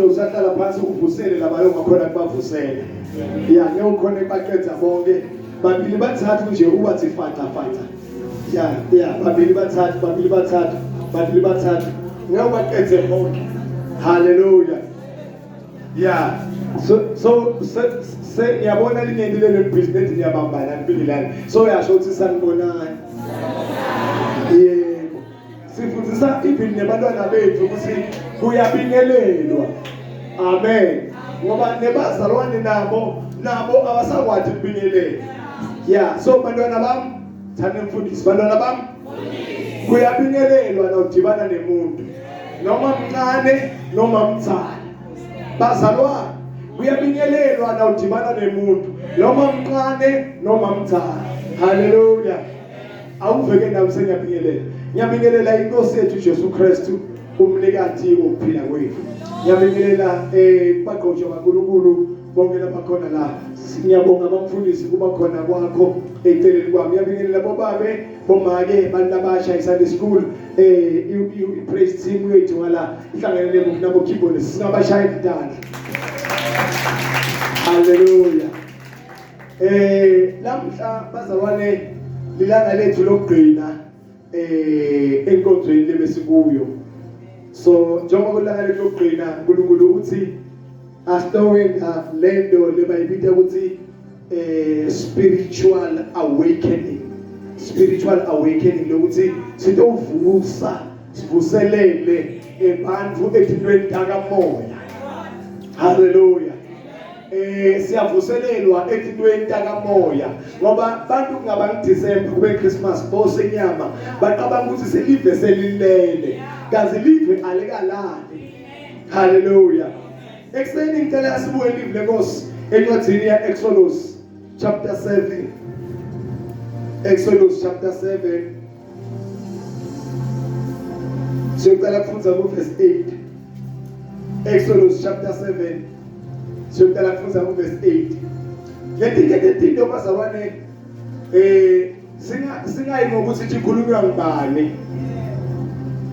usahlala phansi uvusele labayo ngakhona kubavusela. Ya, ngeke ukhone kubaqeda bonke. Babili bathathu nje ubathi faca faca. Ya, ya, babili bathathu, babili bathathu, babili bathathu. Ngeke ubaqede bonke. Hallelujah. Yeah. So so se se ngiyabona linyenti lelo business niyabambana nibingelana. So uyasho ukuthi sanibonani. Yebo. Sifundisa even nebantwana bethu ukuthi kuyabingelelwa. Amen. Ngoba nebazalwane nabo nabo abasakwadi ukubingelela. Yeah, so bantwana bami thanda mfundisi bantwana bami kuyabingelelwa nawudibana nemuntu noma mncane noma mdzala bazalwane kuyabingelelwa nawudibana nemuntu noma mncane noma mdzala haleluya awuveke nawe sengiyabingelela ngiyabingelela inkosi yethu Jesu Kristu umnikati wokuphila kwethu ngiyabingelela eh kubagqotshwa kaNkuluNkulu bonke labakhona la ngiyabonga bamfundisi kuba khona kwakho eceleni kwami ngiyabingelela bobabe bomake abantu abasha iSunday school eh i-praise team yethu ngala ihlangene nemukhu nabo keyboard singabashaya izandla haleluya eh lamhla bazalwane lilanga lethu lokugcina eh enkonzweni lebesikuyo so njengoba kulanga lethu lokugcina uNkulunkulu uthi asitowenza lento lebayibita ukuthi eh spiritual awakening spiritual awakening lokuthi sitovusa sivuselele abantu etintweni takamoya haleluya eh siyavuselelwa etintweni takamoya ngoba bantu kungaba ngiDecember kube Christmas bose inyama baqabanga ukuthi selive selilele kazi live alikalali haleluya Ekuseni ngicela sibuke live lenkosi encwadini ya Exodus chapter 7. Exodus chapter 7. Siyocela kufundza ku verse 8. Exodus chapter 7. Siyocela kufundza ku verse 8. Letinye tetinto bazalwane eh singa singayi ngokuthi sikhulunywa ngubani.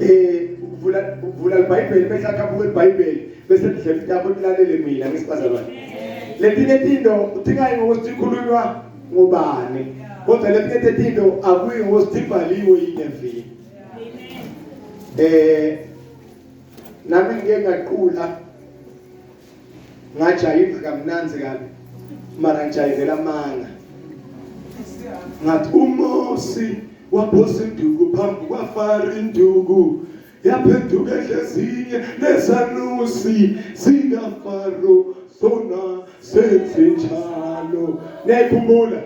Eh uvula uvula iBhayibheli bese akhabuka iBhayibheli bese ndidlela takho tilalele mina ngesibazalwane letinye tinto tingayi ngokuthi tikhulunywa ngubani kodwa letinye tetinto akuyi ngokuthi tibhaliwe yini evini eh nami ngike ngaqula ngajayiva kamnanzi kabi mara ngijayivela amanga ngathi uMosi waphosa induku phambi kwaFaro induku yaphenduka ehlezinye nesanusi sikaFaro sona senze njalo niyayikhumbula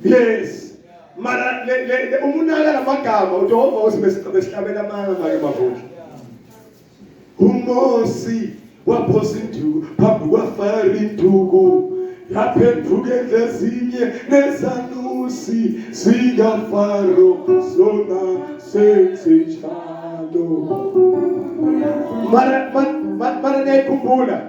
yes mara le le umunaka lamagama uJehova uthi besihlabela amanga make mavundla uMosi waphosa induku phambi kwaFaro induku yaphenduka ezinye nezanusi zikaFaro zona senze njalo mara mara niyayikhumbula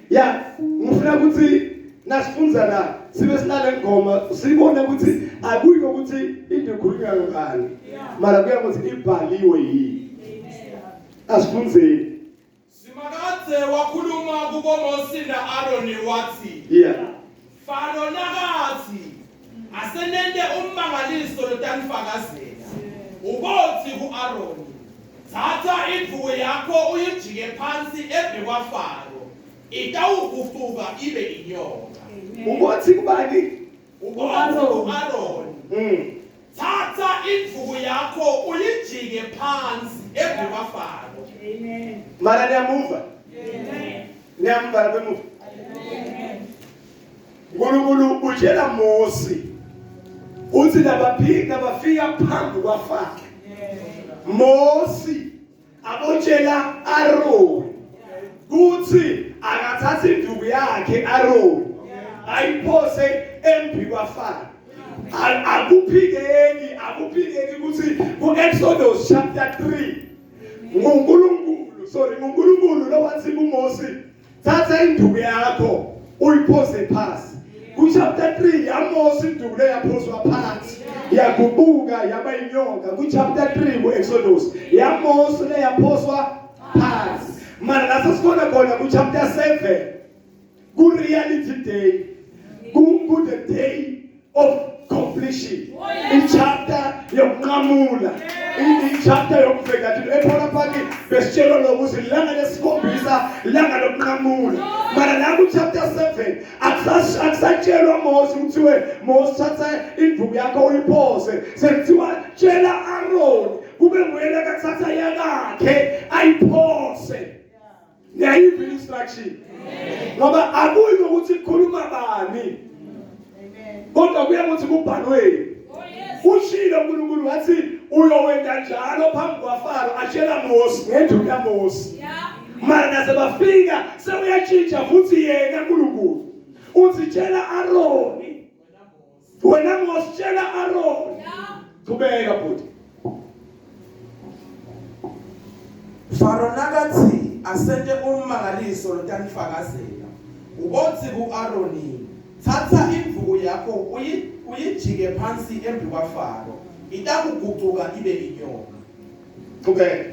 ya ngifuna ukuthi nasifundza la sibe silale ngoma sibone ukuthi akuyi ukuthi into ikhulunywa ngani mara kuya ukuthi ibhaliwe yini asifundzeni Simakadze wakhuluma kuboMosi na-Aroni watsi, yeah Faro nakatsi, asenente ummangaliso lotanifakazela. Ubotsi ku-Aroni, tsatsa indvuku yakho uyijike phansi embikwaFaro, itawugucuka ibe inyoka. Ubotsi kubani? Ubotsi ku-Aroni, Thatha indvuku yakho uyijike phansi embikwaFaro. Amen. Mara niyamuva? Amen. Niyamva lapha emuva? Amen. uNkulunkulu utshela Mose uthi labaphika bafika phambi kwaFaro. Mose abotshela Aaron kuthi akathatha induku yakhe Aaron ayiphose embi kwaFaro akuphikeki akuphikeki ukuthi ku-Exodus chapter 3 nguNkulunkulu sorry nguNkulunkulu lo wathi kuMose thatha induku yakho uyiphose phasi ku-chapter 3 yaMose induku le yaphoswa phansi yaguquka yaba inyoka ku-chapter 3 ku-Exodus yaMose le yaphoswa phansi. Mara la sesikhona khona ku chapter 7 ku reality day ku the day of completion. I-chapter yokunqamula, i-chapter yokubheka thina ePhola Park besitshelwa lokuthi ilanga lesikhombisa ilanga lokunqamula. Mara la ku chapter 7 akusatshelwa Mose kuthiwe Mose thatha induku yakho uyiphose, sekuthiwa tshela Aaron kube nguye lekathatha yakakhe ayiphose. Niyayiva instruction ngoba akuyi ngokuthi kukhuluma bani kodwa kuya ngokuthi kubhalweni. Ushilo uNkulunkulu wathi uyowenza njalo phambi kwaFaro, atshela Mose ngenduku kaMose. Mara nase bafika sewuyatshintsha futhi yena uNkulunkulu uthi tshela Aroni, wena Mose tshela Aroni. Qhubeka bhuti. Faro nakathi asente ummangaliso lotanifakazela ubothi ku-Aroni thatha imvuku yakho uyijike phansi embi kwaFaro itakugucuka ibe inyoka. Qhubeka.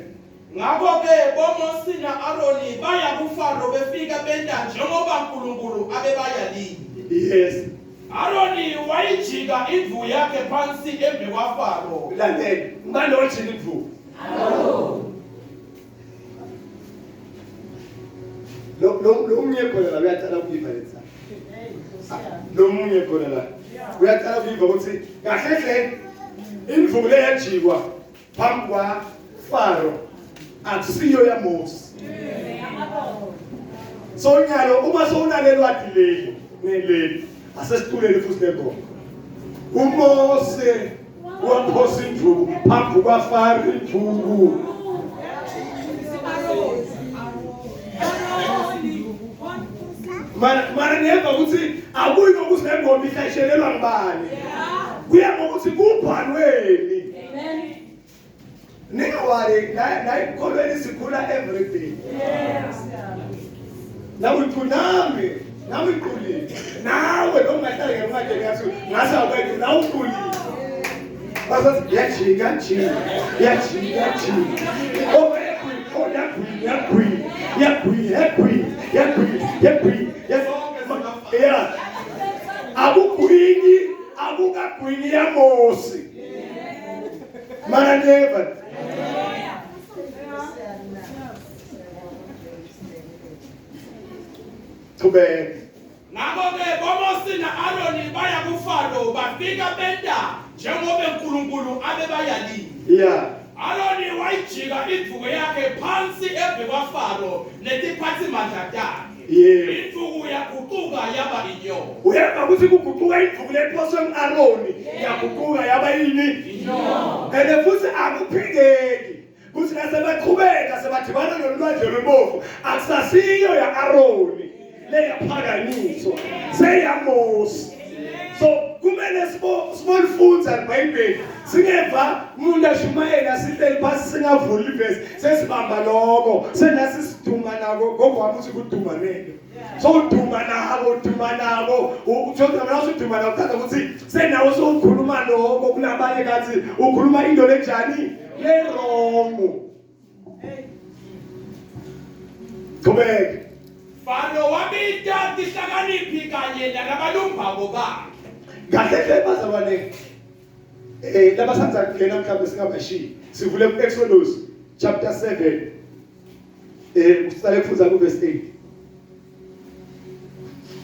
Ngakho-ke boMosi na-Aroni baya kuFaro befika benta njengoba uNkulunkulu abebayalile. Yes. Aroni wayijika indvu yakhe phansi embi kwaFaro. Lalela, ngubani owajika indvu? Lo lo lo munye khona la uyaqala ukuyiva lenza. Lo munye khona la uyaqala ukuyiva ukuthi kahle hle indvuku le yajikwa phambi kwa Faro akusiyo yaMose. So nyalo uma sowunalelwati leli neleli asesiculele futhi lengoma. uMose waphosa induku phambi kwaFaro induku. Mara mara niyeva ukuthi akuyi ngokuthi le ngoma ihlashelelwa ngubani. Kuya ngokuthi kubhalweni. Ningawari la ekukholweni sikhula every day. Nawe uqunami, nawe uqulile. Nawe lo ungahlala ngemanje ngathi ngase awethu nawe uqulile. Basathi yajika jika, yajika jika. Oh oh yagwinya yagwinya, yagwinya yagwinya, yagwinya yagwinya. Yeah. Akugwinyi, akukagwinyi yaMosi. Mara niyeva. Qhubeka. Ngakho-ke boMosi na-Aroni baya kuFaro bafika benta njengoba uNkulunkulu abebayalile. Yeah. Aroni wayijika induku yakhe phansi embi kwaFaro netiphathimandla takhe. Yebo. Induku yaguquka yaba inyoka. Uyeva ukuthi kuguquka induku lephoswe ngu-Aroni yaguquka yaba yini? Inyoka. And futhi akuphikeki kuthi nasebaqhubeka sebadibana nolwandle lwebovu akusasiyo ya-Aroni leyaphakanyiswa seyaMose. So kumele sibolifunza iBhayibheli singeva umuntu ashumayela sihleli phasi singavuli ivesi sesibamba lokho senasi siduma nako gogo wami uthi kuduma nento so uduma nako uduma nako uthola mina usuduma nako chaza ukuthi senawe sowukhuluma lokho kulabanye kathi ukhuluma into lenjani lerongo. Qhubeka. Faro wabita tihlakaniphi kanye nalabalumbako bakhe. Kahle hle bazalwane labasanza kungena mhlawumbe singabashiyi sivule ku-Exodus chapter 7 usale kufunza ku verse 8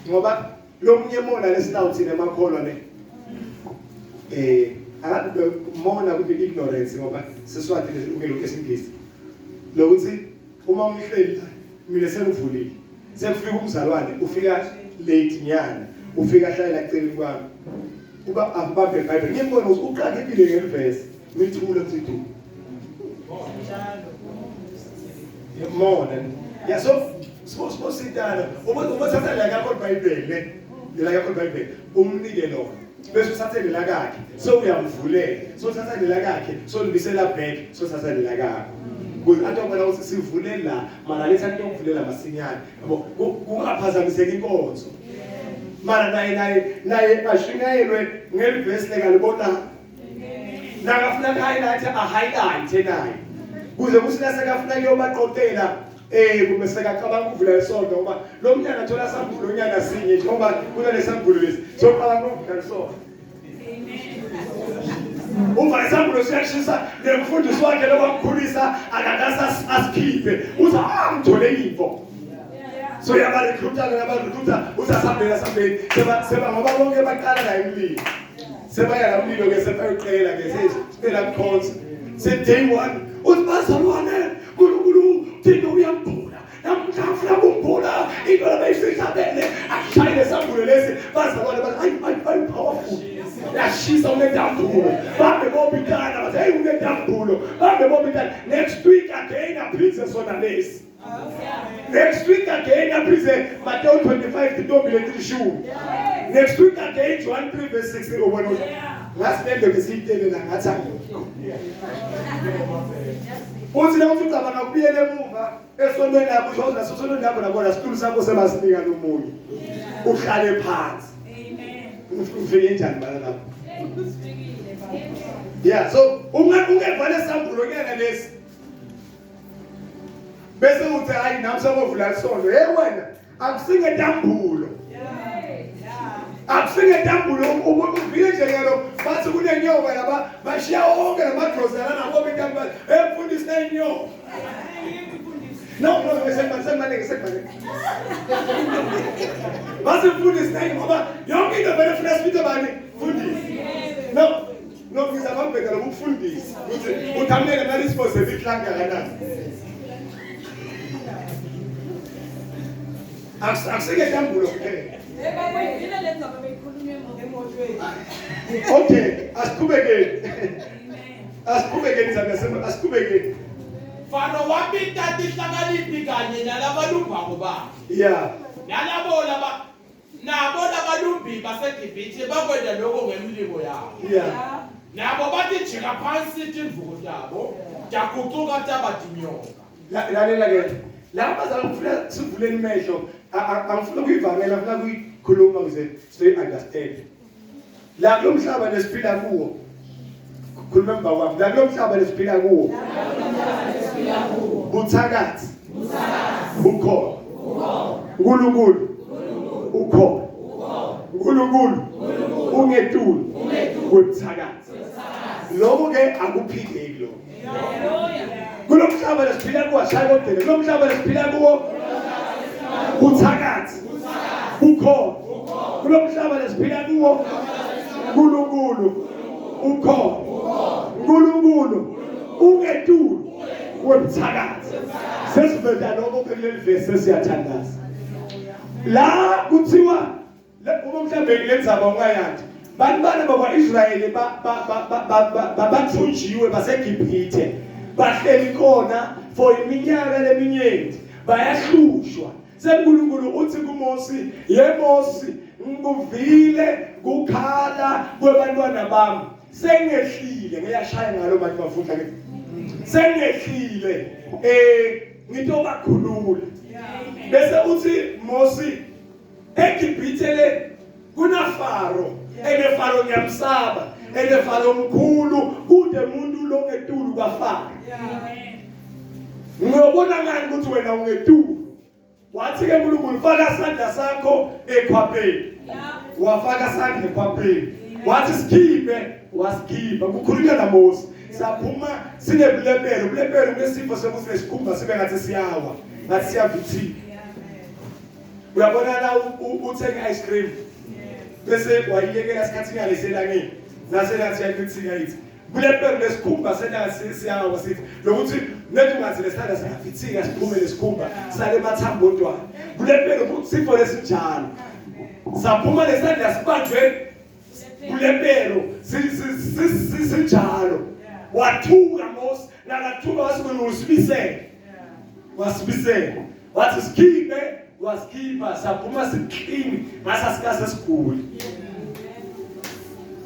ngoba lo munye mona lesinawo thina emakholwa ne akathi mona kube ignorance ngoba siswati lesilungelo esingisi lokuthi uma umhleli la mina sengivulile sekufika umzalwane ufika late nyana ufika ahlalela eceleni kwami uba akubambe iBhayibheli ngimbona ukuthi uqakekile ngelivesi ngithule ngithi du mona ya so sibositana ubothatha la yakho iBhayibheli ne lela yakho iBhayibheli umnike lona bese uthathe lela kakhe so uyamvulela so uthatha lela kakhe so libisela back so uthatha lela kakho kuze atobona ukuthi sivule la mara letha into yokuvulela masinyane yabo kungaphazamiseki inkonzo mara naye naye naye ashunyayelwe ngelivesi lekalibona nakafuna highlight a highlight naye kuze kuthi nasekafuna kuyobaqoqela. Kumbe sekacabanga ukuvula isonto ngoba lo mnyaka thola sambulo unyaka sinye njengoba kunalesambulo lesi. Soqala ukuvula isonto. Uva isambulo siyashisa nemfundisi wakhe lokwamkhulisa akakase asikhiphe. Uthi ah ngithole info. So yaba recruiter laba recruiter uthi asambeni asambeni seba seba ngoba bonke baqala la emlilo. Sebaya la mlilo ke sebayoqela ke sesicela kukhonza. Se day 1 uthi bazalwane uNkulunkulu thina uyambhula. Namhla ufuna ukumbhula into labayifihlabele ashayile sambulo lesi bazalwane bathi ayi ayi ayi powerful. Yashisa unentambulo. Bambe bobikana bathi hey unentambulo. Bambe bobikana next week again aphindze sona lesi. Next week again aphindze Matthew 25 tintombi letilishumi. Next week again John 3 verse 16 ubona ukuthi ngathi le ndoda isiyitele la ngathi angikho. Uthi la uthi ucabanga ukubuyela emuva esontweni lakho usho ukuthi nasosontweni lakho nabona situlo sakho sebasinika nomunye. Uhlale phansi. Amen. Ufike njani bala lapho? Yeah, so ungeva lesambulo kuyena lesi. Bese uthi hayi nami sengovula isonto. Hey wena, akusingetambulo. Akusingetambulo uvile nje ngelo bathi kunenyoka laba bashiya wonke lamadrozi lana nabo intambo. Hey mfundisi nenyoka. No, no, sekubaleke sekubaleke. Bathi mfundisi nayi ngoba yonke into vele funa sifike bani? Mfundisi. No, No ngizama ukubheka lokufundisa ukuthi uthamele mali responsibility kangakanani. Akusike ntambulo kuphela. Okay, asiqhubekeni. Asiqhubekeni zami asiqhubekeni. Faro wabita tihlakaniphi kanye nalabalumbako bakhe. Yeah. Nalabo laba Nabo labalumbi baseGibhithe bakwenta lokho ngemlingo yabo. Yeah. Nabo batijika phansi tindvuku tabo, tagucuka taba tinyoka. Lalela ke. La bazalwane ngifuna sivuleni imehlo. Angifuna ukuyivangela, ngifuna ukuyikhuluma ukuze siyi understand. La kulomhlaba lesiphila kuwo. Khuluma emva kwami. La kulomhlaba lesiphila kuwo. Buthakathi. Bukhona. uNkulunkulu ukhona. uNkulunkulu ungetulu kwebuthakathi. Lokho ke akuphikeki lokho. Kulomhlaba lesiphila kuwo ashaya kodwa kulomhlaba lesiphila kuwo buthakathi bukhona. Kulomhlaba lesiphila kuwo uNkulunkulu ukhona. uNkulunkulu ungetulu kwebuthakathi. Sesiveza lokho kuleli verse sesiyathandaza. La kuthiwa Uma mhlawumbe le ndzaba ungayazi bantwana bakwa-Israyeli bathunjiwe baseGibhithe bahleli khona for iminyaka leminyenti bayahlushwa seNkulunkulu uthi kuMosi yeMosi ngikuvile kukhala kwebantwana bami sengehlile ngiyashaya ngalo manje mafutha ke sengehlile ngitobakhulula bese uthi Mosi eGibhithe le kunaFaro ene Faro ngiyamsaba ene Faro mkhulu kude umuntu longetulu kwaFaro ngiyobona ngani ukuthi wena ungetulu wathi ke uNkulunkulu faka isandla sakho ekhwapheni wafaka isandla ekhwapheni wathi sikhiphe wasikhipha kukhulunywa naMose saphuma sinebulepelo ubulepelo kunesifo sokuthi nesikhumba sibe ngathi siyawa ngathi siyavithika Uyabona la uthenga ice cream bese wayiyekela isikhathi ngalesi elangeni nase lathi yakuthika ithi kulepelo lesikhumba selanga siyawa sithi lokuthi nethi ungathi lesandla siyafithika siphume lesikhumba sale mathambo odwana kulepelo sifo lesinjalo saphuma lesandla sibanjwe kulepelo sinjalo wathuka Mose nakathuka wathi usibisele wasibisela wathi sikhiphe wasikhipha saphuma siclean ngasa sikaze sigule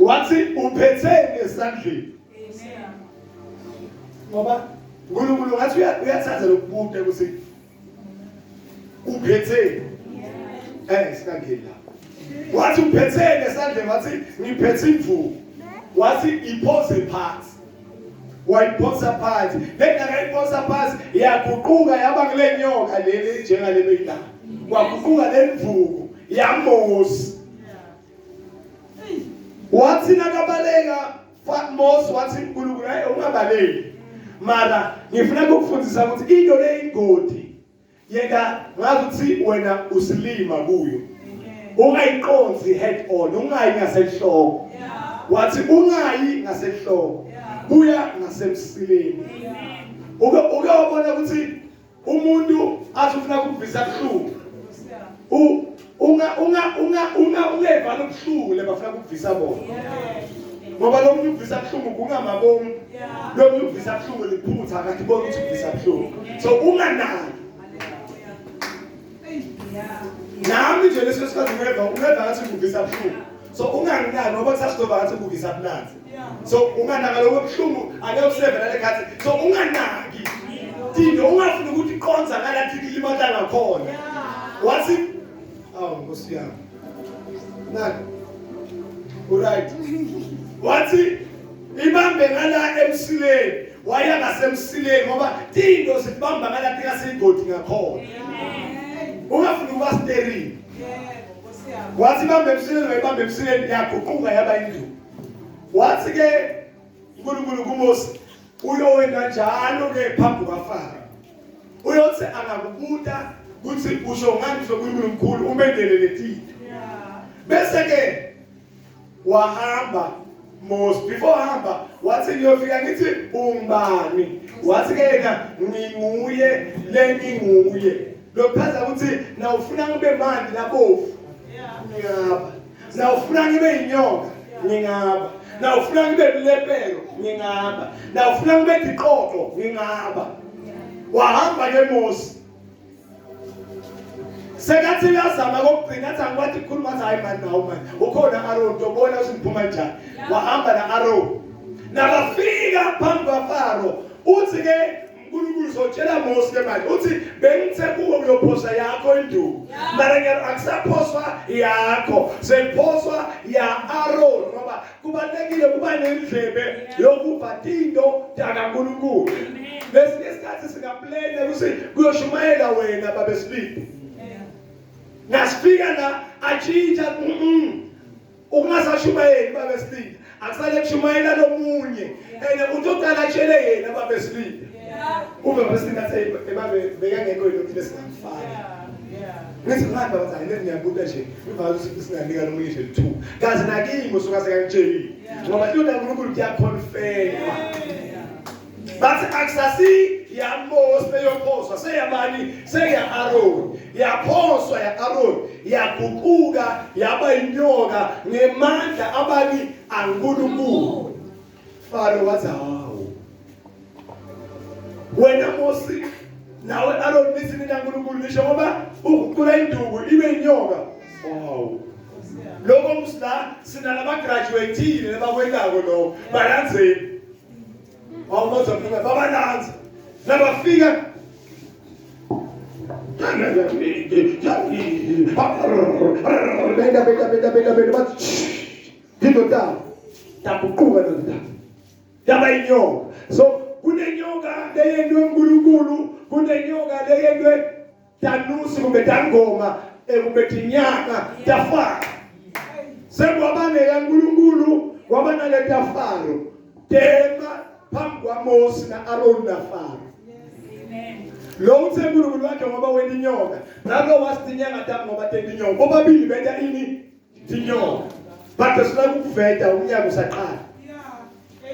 wathi uphetheni esandleni ngoba uNkulunkulu ngathi uyathanda lokubuta ukuthi uphetheni singangeni la wathi uphetheni esandleni wathi ngiphethe imvubu wathi iphose phansi. Wayiphonsa phansi. Lengakayiphonsa phansi yaguquka yaba kule nyoka leli njengale beyila. Waguquka lemvuku yaMosi. Wathi nakabaleka Mose wathi uNkulunkulu hayi ungabaleki. Mara ngifuna ukukufundisa ukuthi into leyingodi yeka ngazi ukuthi wena usilima kuyo. Ungayiqonzi head on, ungayi ngasenhloko. Wathi ungayi ngasenhloko. Buya ngasemsileni. Uke uke wabona ukuthi umuntu athi ufuna ukuvisa kuhlungu. U unga unga unga unga ungeva lobuhlungu lebafuna ukuvisa bona. Ngoba lo muntu uvisa kuhlungu kungamabomu. Lo muntu uvisa kuhlungu liphutha akathi bona ukuthi uvisa kuhlungu. So unganaki. Nami nje leso sikhathi ungeva ungeva ngathi ngivisa buhlungu. So unganginaki ngoba kusasizova ngathi ngivisa mnandi. So unganaka lokho buhlungu ake useve nale khathi. So unganaki. Tinto ungafuni ukuthi iqonza ngalathi kulimata ngakhona. Wathi awu Nkosi yami. Nani? Uright. Wathi ibambe ngala emsileni waya ngasemsileni ngoba tinto zibamba ngala tingaseyigodi ngakhona. Ungafuni ukuba sterile. Wathi ibambe emsileni wayibamba emsileni yaguquka yaba induku. Wathi ke uNkulunkulu kuMose uyowenza njalo ke phambi kukaFaro. Uyothi angakubuta ukuthi usho ngani uNkulunkulu mkhulu umendele letinto. Bese ke wahamba Mose before hamba wathi ngiyofika ngithi ungubani wathi ke yena nginguye lenginguye lokuchaza ukuthi na ufuna ngibe mandi labovu ngingaba na ufuna ngibe inyoka ngingaba na ufuna ngibe mlepelo ngingaba na ufuna ngibe diqoqo ngingaba wahamba ke Mose sekathi uyazama kokugcina athi angikwathi ukukhuluma athi hayi mani nawu mani ukhona Aaron tobona ukuthi ngiphuma njani wahamba na Aaron nabafika phambi kwaFaro uthi ke uNkulunkulu sotshela Mose ke manje uthi bengithe kuwe uyophosa yakho induku mara ngiyalo akusaphoswa yakho seyiphoswa ya Aaron ngoba Kubalulekile kuba nendlebe yokuva tinto takaNkulunkulu. Lesinye isikhathi singaplana ukuthi kuyoshumayela wena babe sleep. Nasifika la atshintsha ukungasashumayeli babe sleep. Akusale kushumayela lomunye. And utoqala atshele yena babe sleep. Uve babe sleep athi babe bekangekho yini ukuthi singamfaki. Ngithi ngani baba hayi ngiyabuta nje ngivale ukuthi singanika lomunye nje lithuba. Kazi nakimi usuka sekangitshelile. Ngoba into kaNkulunkulu kuyaconfirma. Bathi akusasi yaMose leyophoswa seyabani seya Aaron yaphoswa ya Aaron yaguquka yaba inyoka ngemandla abani aNkulunkulu Faro wathi hawu wena Mosi nawe Aaron nithi nina uNkulunkulu nisho ngoba uguqula induku ibe inyoka wow lokho musla sinalaba graduateile labakwentako lokho balandzeni awubaza phela babalanza nabafika benda benda benda benda benda bathi Into tabo taguquka lento yaba inyoka. So kunenyoka leyendwe uNkulunkulu, kunenyoka leyendwe tanusi kumbe tangoma eh, kumbe tinyaka tafaro. Sekwaba nekaNkulunkulu kwaba naletafaro tema phambi kwaMose na-Aroni naFaro. Lo uthe uNkulunkulu wakhe ngoba wena inyoka nalo wasinyanga tami ngoba tenta inyoka bobabili benta ini Tinyoka. But sifuna ukuveta umnyaka usaqala.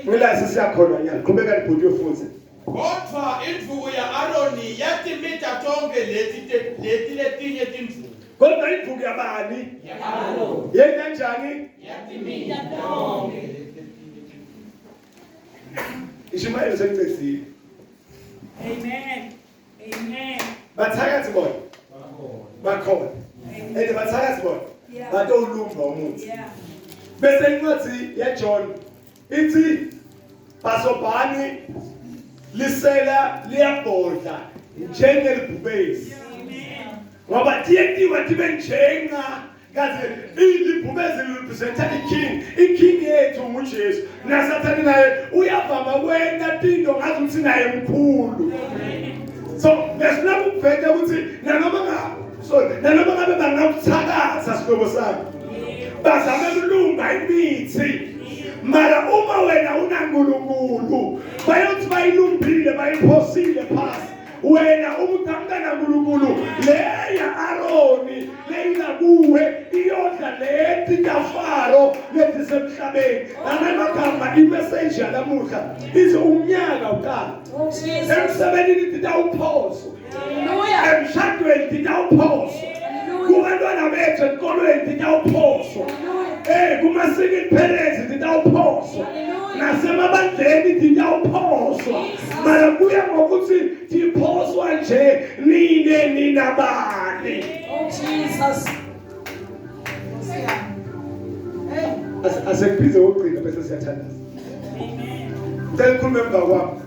Ngila sesiyakhona nyalo. Qhubeka nibhuti uyofunza. Kodwa indvuku ya-Aroni yatimita tonke leti leti letinye tindvuku. Kodwa indvuku yabani? Ya-Aroni. Yenza njani? Yatimita tonke leti letinye tindvuku. Ishumayelo sengicedzile. Amen. Amen. Bathakathi bona. Bakhona. And bathakathi bona. Batowulumba umuthi. Bese incwadi yaJohn ithi basobhani lisela liyabhodla njengelibhubesi. Ngoba tiyetiwa tibe njenga Kazi ibhubezi lirepresenta iking, iking yethu nguJesu. NaSathane naye uyavama kwenta tinto ngazi ukuthi naye mkhulu. So besifuna ukuveta ukuthi nanoma ngabe sorry, nanoma ngabe bangakuthakatha sihlobo sami. Bazame kulunga imithi. Mara uma wena unaNkulunkulu bayothi bayilumbile bayiphosile phasi. Wena umuqhamuka naNkulunkulu leya Aroni leyila kuwe iyodla leti tafaro letisemhlabeni. Ngamagama imessage yalamuhla ize umnyaka uqala. Oh, Jesus. Emsebenzini titawuphoswa. Hallelujah. Emshadweni titawuphoswa. Hallelujah. Kubantwana bethu esikolweni titawuphoswa. Hallelujah. Kuma-single parents titawuphoswa. Hallelujah. Nasemabandleni titawuphoswa. Mara kuya ngokuthi tiphoswa nje nine ninabani. Oh, Jesus. Hey. Asekuphize ukugcina bese siyathandaza. Ngicela ukhulume emva kwami.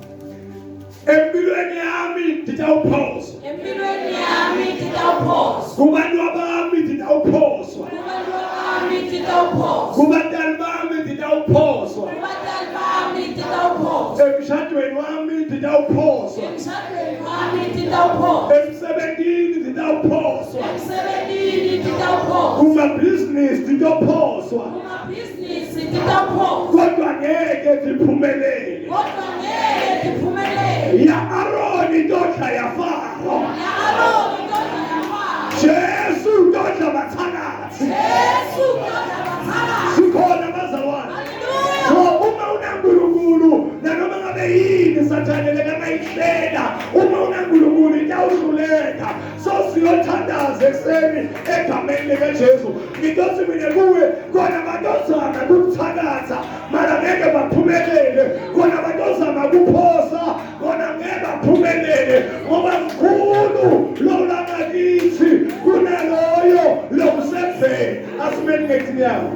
Empilweni yami nditawuphoswa. Empilweni yami titawuphoswa. Kubantu bami nditawuphoswa. Kubantu bami titawuphoswa. Kubatali bami nditawuphoswa. Kubatali bami titawuphoswa. Emshadweni wami nditawuphoswa. Emshadweni wami titawuphoswa. Emsebentini nditawuphoswa. Emsebentini titawuphoswa. Kumabhizinisi nditophoswa. Kumabhizinisi titawuphoswa. Kodwa ngeke ndiphumelele. Kodwa ngeke tiphumelele. Ya Aroni ndodla ya Faro. Ya Aroni ndodla yaFaro. Jesu ndodla bathakathi. Jesu ndodla bathakathi. Sikhona bazalwane. Hallelujah. So uma unaNkulunkulu nanoma ngabe yini sathane lekamayihlela uma unaNkulunkulu itawuhluleka. So siyothandaza ekuseni egameni likaJesu. Ngitothi mina kuwe kona batozama kukuthakatha mara ngeke baphumelele, kona batozama kuphosa kona ngeke baphumelele ngoba mkhulu lo langakithi kunaloyo lokuseveni. Asimeni ngetinyawo.